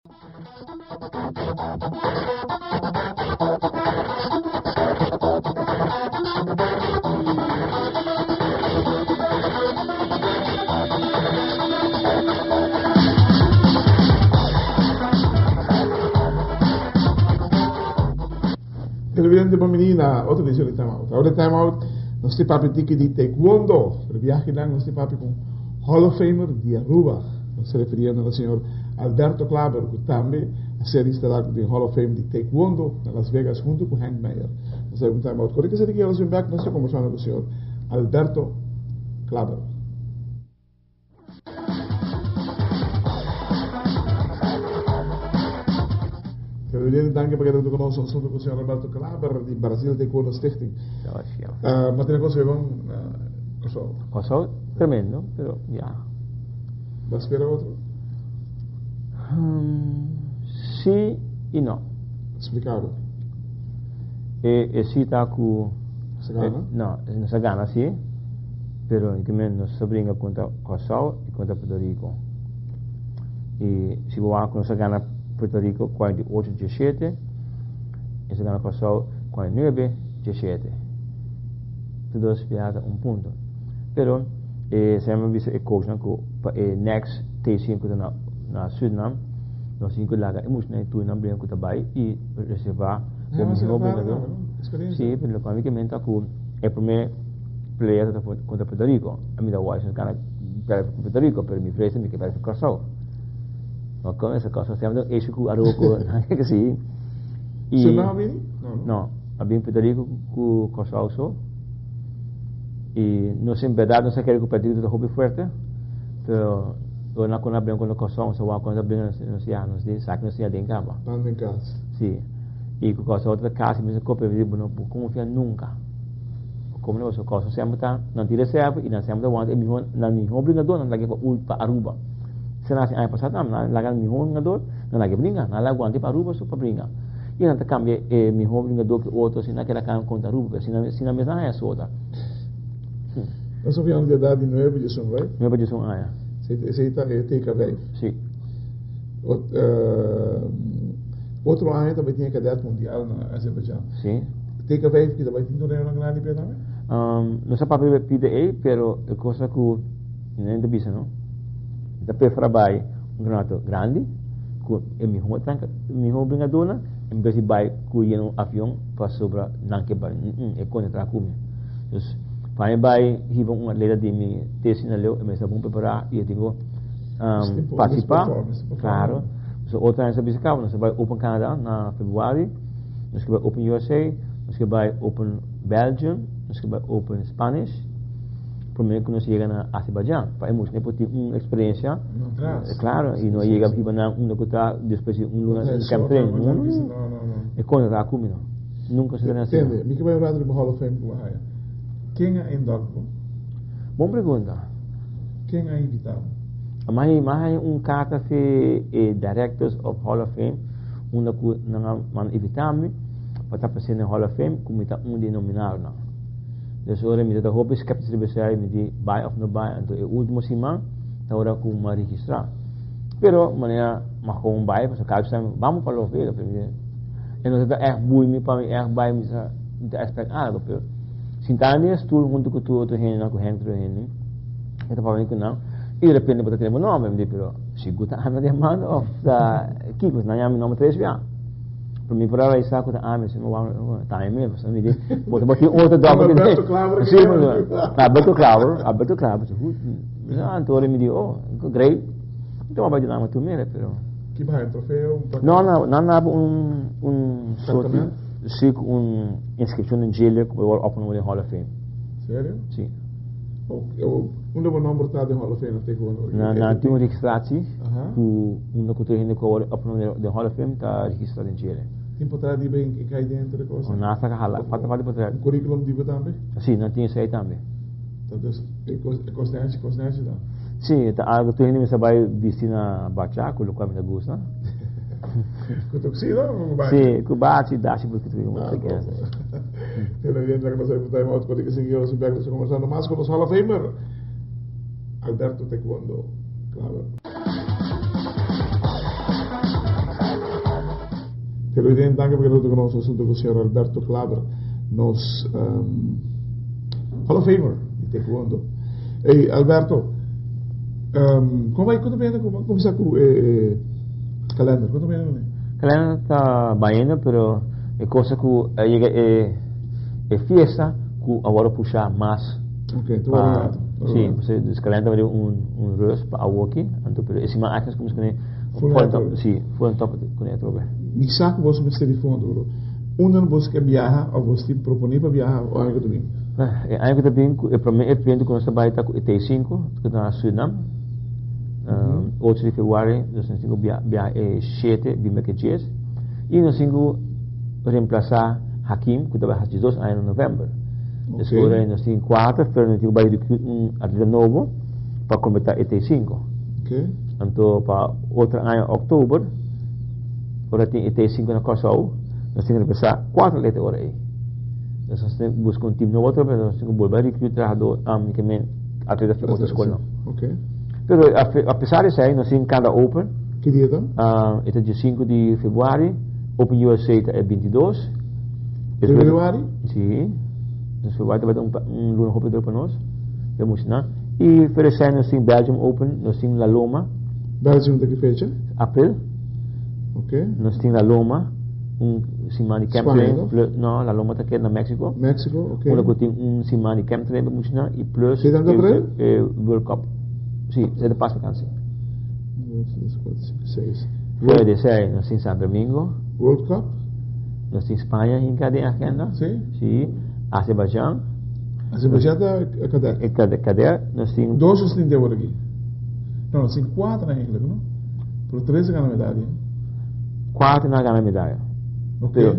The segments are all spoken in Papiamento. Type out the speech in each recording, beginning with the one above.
Televidente bon bini na otro edicion di Time Out. Awor di Time Out nos tin papia tiki di Taekwondo. Pero biahenan nos tin papia cu Hall of Famer di Aruba. Nos ta refiriendo na señor Alberto Klaber cu tambe a ser instalá den Hall of Fame di Taekwondo na Las Vegas hunto cu Hank Meyer. Nos ta un Time Out. Kore ke seri ki nos bin bek nos ta conversando cu señor Alberto Klaber. Televidente, danki pa keda hunto cu nos. Nos hunto cu señor Alberto Klaber di Brazil Taekwondo Stichting. Uh, ma tiene cosa bon uh, Kòrsou. Kòrsou, tremendo, pero ya. Ba spera otro? Sí i no. Explicabo. E, e sí ta ku... Nos a gana? No, nos a gana sí, pero in men nos a bringa kontra Kòrsou i kontra Puerto Rico. I si bo wak nos a gana Puerto Rico 48 17, nos a gana Kòrsou 49 17. Tur dos biaha ta un punto. Pero e semper mi bisa e coachnan ku pa e next T5 ku ta na na Surinam nos tin ku laga e muchanan tur nan bringa ku ta bai i reserva bo mihó bringadó. Si, pero loke mi ke menta ku e promé player ta kontra Puerto Rico. Ami ta wak si nos gana pèrdè ku Puerto Rico, pero mi fresa mi ke pèrdè ku Kòrsou. No kon esa kòrsou semper ta un issue ku Aruba ku si. Surinam a bini? No, no. No, a bini Puerto Rico ku Kòrsou so. Y nos en berdad nos a kere cu Puerto Rico ta hopi fuerte, pero ora nan con a bringa con Corsou, nos a wak con a bringa nos ya, nos di saki nos ya den caba. Nan den cas. Si. Y cu Corsou ta casi mesmo copia, mi di bo no por confia nunca. Como no pasobra Corsou semper ta, nan tin reserva y nan semper ta wanta e miho, nan miho bringador nan laga pa Aruba. Esei nan hasi aña pasá tambe, nan laga nan miho bringador, nan laga bringa, nan laga wanta pa Aruba so pa bringa. Y nan ta cambia e miho bringador cu otro, asina keda cambia contra Aruba, pero asina asina mes nan haya sota. Nos ta hablando di edad di nuebe diesun, right? Nuebe diesun aña. Esei ta e TK vijf. Si. Otro aña tambe tin e cadet mundial na Azerbaijan. Si. TK vijf ki ta bai tin torneonan grandi p'e tambe? Nos a papia riba e PDA, pero e cosa cu nan ta bisa no, mi ta prefera bai un campeonato grandi cu e miho tranca, miho bringadornan en bes di bai cu yena un avion pasobra nan ke bai. E contra traha cu mi. Dus pa mi bai hiba un atleta di mi tesi na leu e mester bon prepara y e tin cu participa. Claro. So otro aña nos a bisa caba, nos a bai Open Canada na februari, nos ke bai Open USA, nos ke bai Open Belgium, nos ke bai Open Spanish. Prome ku nos yega na Azerbaijan, pa e muchanan por tin un eksperensia. No tras. Klaro, i no yega hiba nan unda ku ta despues di un luna di camp training. No, no, no. E kon ta ku mi no. Nunka se tene asina. Tende, mi ke bai un rato riba Hall of Fame ku bo haya. Ken a induct bo? Bon pregunta. Ken a invita bo? Mi a haya un karta fe e Directors of Hall of Fame unda ku nan a manda invita mi pa ta presente den Hall of Fame ku mi ta un di e nominadonan. Dus ora mi ta ta hopi skeptisch riba esei, mi di bai of no bai, anto e ultimo siman ta ora ku mi a registrá. Pero manera mi a gewoon bai, pasobra kada bes mi bamo pa Los Vegas, mi di, e no ta ta ègt bui mi pa mi ègt bai, mi sa mi ta expect algo, pero sintá den e stoel huntu ku tur otro hendenan, ku hende tur hende, mi ta papia ku nan, i de repente bo ta tene bo nomber, mi di, pero sigur ta ami ta yamando of ta kiko, nan yama mi nomber tres bia. Pero mi por a realisá ku ta ami, si mi wou ta ami mes, pasobra mi di, bo ta tin otro dòkter ku Alberto Klaber. Sí, Alberto Klaber, Alberto Klaber, goed. Anto ora mi di, oh, great. Mi tuma bai duna mi tur mere, pero. Ki bai, un trofeo? Un placa? No, no, nan daba un, un soort, sí, un inscripcion den djele ku bo wòrdu opgenomen den Hall of Fame. Serio? Sí. Unda bo nomber ta den Hall of Fame of tegenwoordig? Na na tin un registratie ku unda ku tur hende ku a wòrdu opgenomen den Hall of Fame ta registra den djele. Tin potret di bo e kai dentro e cosa? Na sa ka hala, falta falta potret. Un curriculum di bo tambe? Si, nan tin esei tambe. Ta dus e kos e kos nechi, kos nechi ta. Si, ta algo tur hende mester bai bisti na bacha ku lokual mi ta gusta. Ku tuxedo o ku bachi? Si, ku bachi, dashi por kitu ku ta kende. Televidente laga nos a time out por di singi nos bek nos ta conversando mas ku nos Hall of Famer Alberto Taekwondo Klaber. Televidente, danki pa keda ku nos asuntu ku señor Alberto Klaber, nos um, Hall of Famer di Taekwondo. Hey, Alberto, um, kon bai, kon ta bene, kon bisa ku eh, kalender, kon ta bene kuné? Kalender ta bayendo, pero e cosa ku a yega e e fiesta ku a wòrdu pushá mas. Ok, tu pa, sí, dus kalender ta un un rust pa awoki, anto pero e siman aki nos kuminsá kuné Full top, sí, full top kuné atrobe. Mi sa ku boso mester di fondo, pero unda bos ke biaha òf bos tin proponé pa biaha o aña ku ta bin? E aña ku ta bin ku e promé evento ku nos ta bai ta ku e T5 ku ta na Surinam. 8 di februari nos tin ku biaha e 7 bin bek e 10 i nos tin ku reemplasa Hakim ku ta bai hasi 2 aña na november. Dus ora nos tin 4 pero nos tin ku bai recruit un atleta nobo pa kompletá e T5. Anto pa otro aña oktober ora tin e T5 na Kòrsou nos tin ku reemplasa 4 atleta ora ei. Dus nos tin ku buska un team nobo atrobe nos tin ku bolbe a recruit trahadó ke men atleta fi otro skolnan. Pero a pesar di esei nos tin Canada Open. Ki dia ta? E ta dia 5 di februari. Open USA ta e 22. Februari? Si. Dus februari ta bai ta un luna hopi druk pa nos. Lo emocioná. I for esei nos tin Belgium Open, nos tin La Loma. Belgium ta ki fecha? April. Ok. Nos tin La Loma, un siman di camp Spanje, training. toch? No, La Loma ta keda na Mexico. Mexico, ok. Unda ku tin un siman di camp training pa emocioná i plus Zit dat april? e World Cup. Si, esei ta pas vakantie. 1, 2, 3, 4, 5, 6. Fuera di esei nos tin San Domingo. World Cup? Nos tin Spaña hinká den agenda. Sí. Sí. Azerbaijan. Azerbaijan ta kader. E kader. Nos tin. Dos nos tin te awor aki. No, nos tin kuater eigenlijk, no? Pero tres a gana medaya. Kuater na gana medaya. Ok. Pero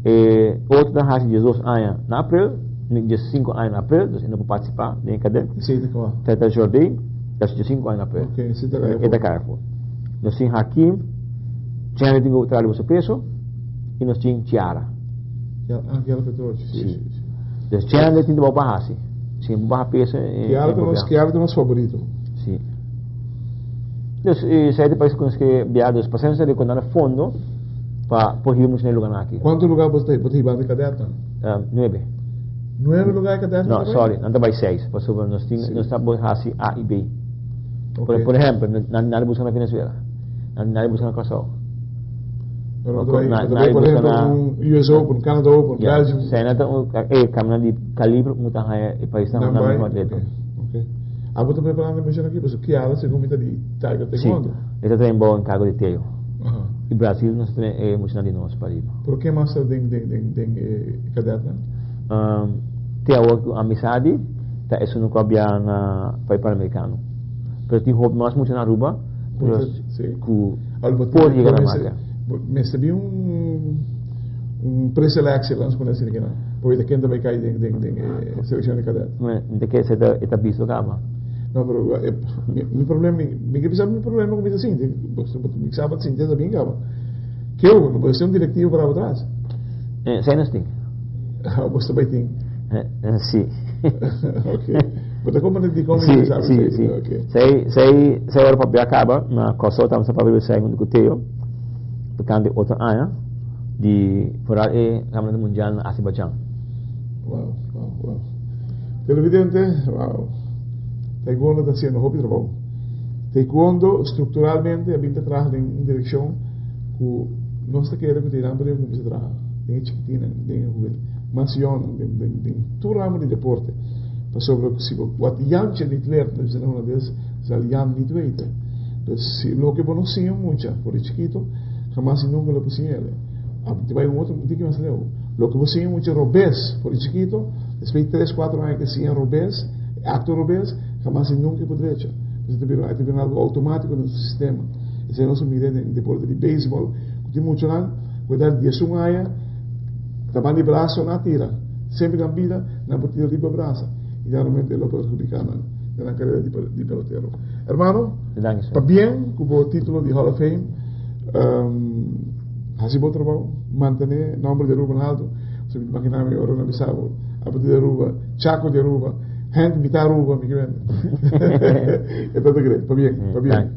e otro ta hasi 12 aña na april, 15 aña na april, dus e no por partisipá den e kader. Esei ta kua? Ta ta Jordi, ta hasi 15 aña na april. Ok, esei ta kaya E ta kaya afó. Nos tin Hakim, Chandler tin ku traha riba su peso, i nos tin Chiara. Ah, Chiara Petroci, si, si, si. Dus Chandler tin trabou pa hasi. Si e baha peso, e Chiara ta nos, Chiara ta nos favorito. Si. Dus esei ta pais ku nos ke bia, dus pasei nos ta rekonda na fondo pa por hiba mucha na e lugarnan aki. Kuantu lugar bo ta hiba di kadetnan? Nuebe. Nuebe lugar di kadetnan No, ta bai? sorry, nan ta bai seis, pasobra nos tin, nos ta por hasi A i B. Ok. Por ehempel, nan ta buska na Venezuela, nan ta buska na Kòrsou. Pero nan ta bai, nan ta bai por ehempel un US Open, Canada Open, Belgium. Esei nan ta un e kamina di kaliber ku ta haña e paisnan Nan nan bai, mihó atleta. ok, ok. Abo ta preparando e mishon aki pasobra Kiara segun mi ta di Tiger Taekwondo. Si, e ta train bou enkargo di Teo. Aha. I Brasil nos ta train e muchanan di nos pa riba. Pero ken mas ta den den den den e kadetnan? Te awor ku ami sa di ta esun ku a bia na pa e Panamericano. Pero tin hopi mas mucha na Aruba pero ku por yega na marca. Mester bin un un preselectie laat ons pone asina kinan. Pa weta ken ta bay cay den den den e seleccion di cadet. Mi ta kere sa e ta bisto caba. No pero mi problema mi ke bisa mi problema ku mi ta sinti mi sa pa sinti ta bin caba. Keu no por ser un directivo para atras. Esei nos tin. Bo ta bay tin. Si. Ok. Bo ta comprende dikon mi Si, bisa si, esei? si. Ok. Sei, sei, sei ora papia caba na Kòrsou tabata papia riba esei huntu ku Theo tokante otro aña di foral e Kampionato Mundial na Azerbaijan. Wow, wow, wow. Televidente, wow. Taekwondo ta hasiendo hopi trabou. Taekwondo strukturalmente a bin ta traha den un direkshon ku nos ta kere ku ta iran por kuminsá traha den e chikitinnan, den e hubentud, mas yònnan, den, den, den tur ramo di deporte. Pasobra si bo wat Jantje niet leert, nos bisa na hulandes, zal Jan niet weten. Dus si loke bo no siña un mucha for di chikito, hamas i nunka lo por siña el. Te bai un otro un tiki mas leu. Loke bo siña un mucha robes for di chikito, despues di tres, kuater aña ke siña robes, e akto robes, hamas i nunka e por drecha. Pasobra ta bira, ta bira algu outomátiko den su sistema. Esei nos a mira den deporte di beisbòl, ku tin muchanan ku edat 11 aña ta ban di braso nan a tira. Semper nan bida nan por tira riba brasa y realmente lo perhudica nan den nan carera di pelotero. Hermano, pabien cu bo titulo di Hall of Fame. Haci bo trabou, mantene nomber di Aruba en alto. So mi ta imagina mi ora nan bisa bo, abo di Aruba, Chaco di Aruba, Henk mi ta Aruba, mi ke bende. E ta ta great. Pabien, pabien.